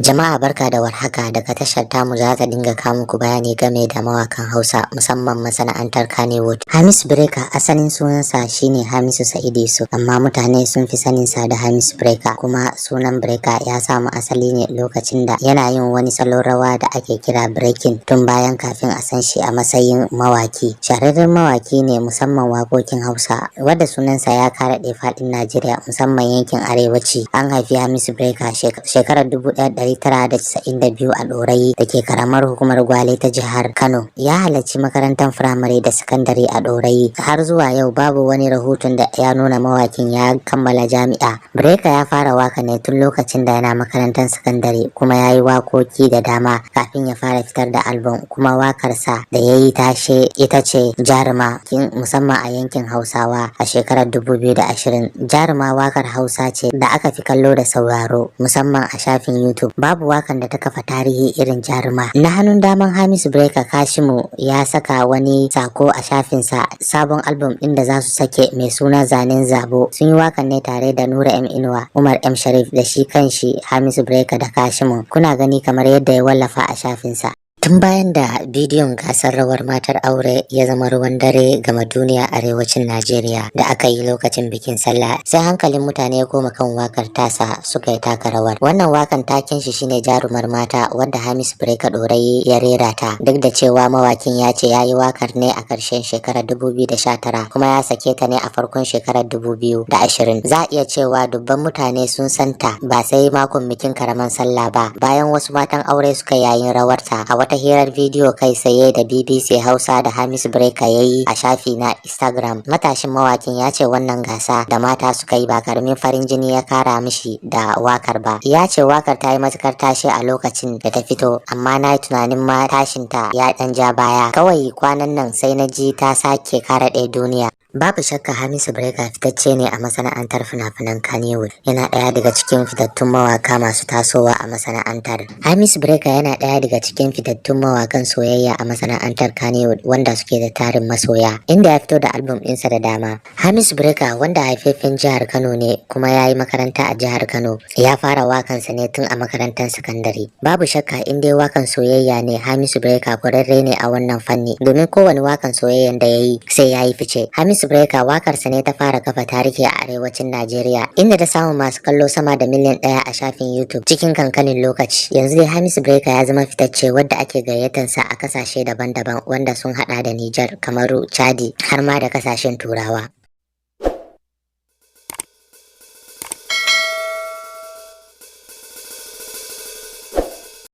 Jama'a, barka da warhaka. Daga tashar tamu za ta dinga kawo muku bayani game da mawakan Hausa, musamman masana'antar Kannywood. Hamisu Breaker, asalin sunansa shine Hamisu Sa'id Yusuf, amma mutane sun fi sanin sa da Hamisu Breaker. Kuma sunan Breaker ya samu asali ne lokacin da yana yin wani salon rawa da ake kira breaking, tun bayan kafin a san shi a matsayin mawaki. Shahararren mawaki ne, musamman waƙoƙin Hausa, wadda sunansa ya karaɗe faɗin Najeriya, musamman yankin arewaci. An haifi Hamisu Breaker shekarar 1992 a Ɗorayi da ke karamar hukumar Gwale ta jihar Kano. Ya halarci makarantar firamare da sakandare a Ɗorayi. Har zuwa yau babu wani rahoton da ya nuna mawakin ya kammala jami'a. Breaker ya fara waka ne tun lokacin da yana makarantar sakandare, kuma ya yi wakoki da dama kafin ya fara fitar da album. Kuma wakarsa da ya yi tashe ita ce Jaruma, musamman a yankin Hausawa a shekarar 2020. Jaruma wakar Hausa ce da aka fi kallo da sauraro, musamman a shafin YouTube. Babu wakan da ta kafa tarihi irin Jaruma. Na hannun daman Hamisu Breaker, Kashimu, ya saka wani sako a shafinsa, sabon album ɗin da za su sake mai suna Zanen Zabo. Sun yi wakan ne tare da Nura M Inuwa, Umar M Sharif da shi kanshi Hamisu Breaker da Kashimu. Kuna gani kamar yadda ya wallafa a shafinsa. Tun bayan da bidiyon gasar rawar matar aure ya zama ruwan dare gama duniya arewacin Najeriya da aka yi lokacin bikin sallah, sai hankalin mutane ya koma kan wakar tasa suka yi taka rawar. Wannan wakan taken shi shine Jarumar Mata, wadda Hamisu Breaker Ɗorayi ya rera ta. Duk da cewa mawakin ya ce ya yi wakar ne a ƙarshen shekarar 2019, kuma ya sake ta ne a farkon shekarar 2020. Za a iya cewa dubban mutane sun santa ba sai makon bikin karaman sallah ba, bayan wasu matan aure suka yayin rawarta. A wata hirar bidiyo kai tsaye da BBC Hausa da Hamisu Breaker ya yi a shafi na Instagram, matashin mawakin ya ce wannan gasa da mata suka yi ba karamin farin jini ya kara mishi da wakar ba. Ya ce, "Wakar ta yi matukar tashi a lokacin da ta fito, amma na yi tunanin ma tashinta ya dan ja baya. Kawai kwanan nan sai na ji ta sake karaɗe duniya." Babu shakka Hamisu Breaker fitacce ne a masana'antar fina-finan Kannywood. Yana ɗaya daga cikin fitattun mawaka masu tasowa a masana'antar. Hamisu Breaker yana ɗaya daga cikin fitattun mawakan soyayya a masana'antar Kannywood wanda suke da tarin masoya, inda ya fito da album ɗinsa da dama. Hamisu Breaker, wanda haifaffen jihar Kano ne kuma ya yi makaranta a jihar Kano, ya fara wakansa ne tun a makarantar sakandare. Babu shakka, in dai wakan soyayya ne, Hamisu Breaker kwararre ne a wannan fanni, domin kowane wakan soyayyan da ya yi sai ya yi fice. Hamisu Breaker wakarsa ne ta fara kafa tarihi a arewacin Najeriya, inda ta samu masu kallo sama da miliyan 1 a shafin YouTube cikin kankanin lokaci. Yanzu dai Hamisu Breaker ya zama fitacce wadda ake gayyatansa a kasashe daban-daban, wanda sun hada da Nijar, Kamaru, Chadi, har ma da kasashen Turawa.